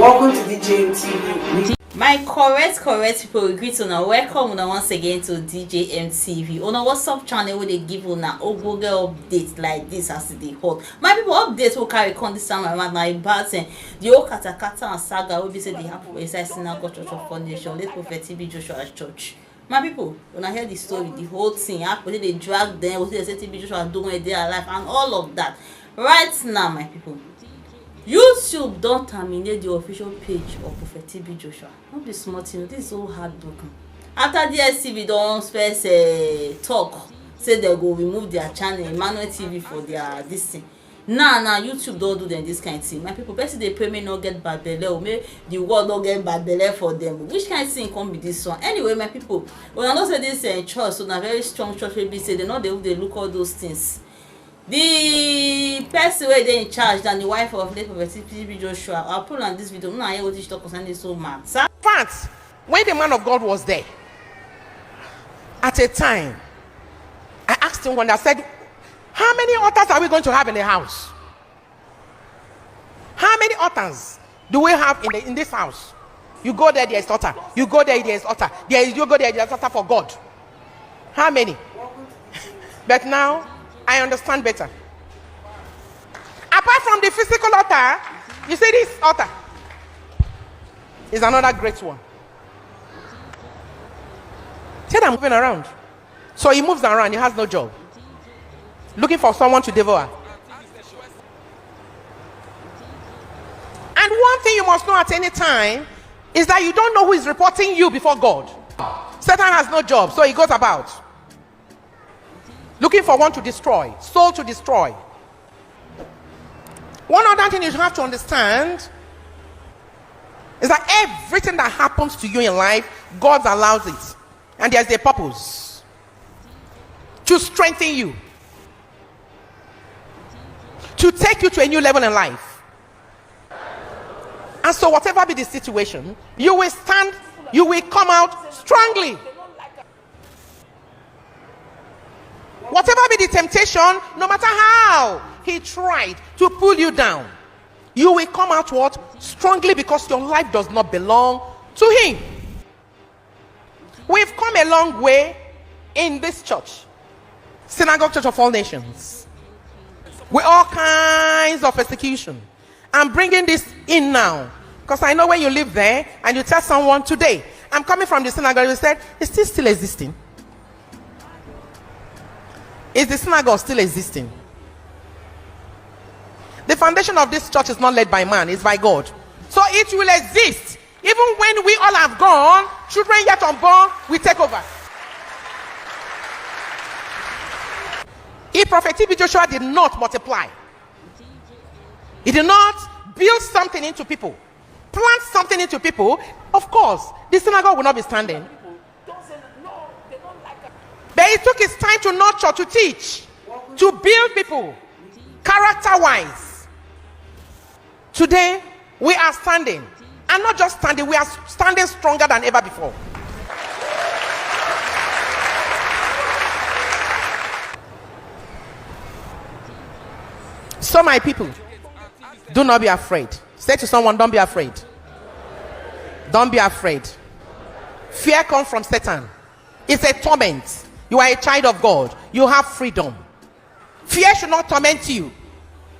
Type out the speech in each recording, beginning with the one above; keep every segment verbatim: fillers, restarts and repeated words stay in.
Welcome to D J M T V. My correct, correct people, we greet una. Welcome una once again to D J M T V. Una WhatsApp channel where they give una ogbonge update like this as e dey hot. My people, update will carry come this time around. Now about eh, the whole katakata and saga will be say they happen inside Synagogue Church of Foundation, late Prophet T B Joshua Church. My people, when I hear the story, the whole thing, how people dey drag them, what they say T B Joshua do when they are alive, and all of that. Right now, my people, YouTube don terminate the official page of Prophet T B Joshua. Not be small thing, this is so heartbroken. After D S T V don first uh, talk, say they go remove their channel, Emmanuel T V, for their this thing. Now, now YouTube don do them this kind thing. My people, person dey pray make no get bad belle o, make the world no get bad belle for them. Which kind thing come be this one? Anyway, my people, una know say this uh, church, so na very strong church wey be say they no dey dey look all those things. The person wey dey in charge na the wife of late Prophet T B Joshua. I pull on this video. Una hear wetin she talk concerning this whole matter. Fact, when the man of God was there, at a time, I asked him when I said, "How many altars are we going to have in the house? How many altars do we have in, the, in this house? You go there, there is altar. You go there, there is altar. There is, you go there, there is altar for God. How many?" But now, I understand better. Apart from the physical altar, you see this altar is another great one. See that moving around. So he moves around, he has no job. Looking for someone to devour. And one thing you must know at any time is that you don't know who is reporting you before God. Satan has no job, so he goes about looking for one to destroy, soul to destroy. One other thing you have to understand is that everything that happens to you in life, God allows it. And there's a purpose to strengthen you, to take you to a new level in life. And so, whatever be the situation, you will stand, you will come out strongly. Whatever be the temptation, no matter how he tried to pull you down, you will come out what? Strongly, because your life does not belong to him. We've come a long way in this church, Synagogue Church of All Nations, with all kinds of persecution. I'm bringing this in now because I know when you live there and you tell someone today, "I'm coming from the synagogue," you said, "Is this still existing? Is the synagogue still existing?" The foundation of this church is not led by man, it's by God. So it will exist. Even when we all have gone, children yet unborn will take over. If Prophet T B Joshua did not multiply, he did not build something into people, plant something into people, of course, the synagogue will not be standing. But he took his time to nurture, to teach, to build people character wise. Today, we are standing. And not just standing, we are standing stronger than ever before. So, my people, do not be afraid. Say to someone, "Don't be afraid. Don't be afraid." Fear comes from Satan. It's a torment. You are a child of God. You have freedom. Fear should not torment you.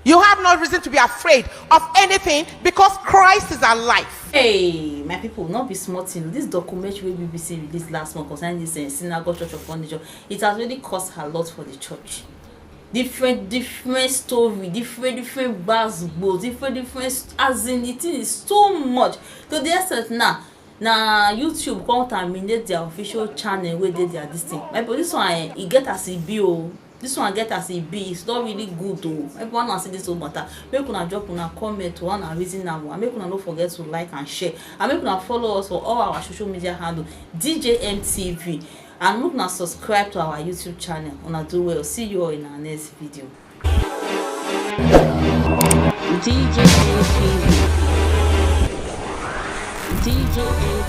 You have no reason to be afraid of anything because Christ is alive. Hey, my people, not be small thing. This documentary wey B B C release last month concerning this uh, synagogue church of furniture, it has really cost a lot for the church. Different, different story, different, different basketball, different, different. St- as in, it is so much to the extent now. Na YouTube come terminate their official channel wey dey their this thing. My people, this one eh, e get as e be o. This one get as e be, it's not really good o. Everyone na see this whole matter. Make una drop una comment o, una reason am o. And make una no forget to like and share. And make una follow us for all our social media handle, D J M T V. And make una subscribe to our YouTube channel. Una do well. See you all in our next video. D J M T V. D J M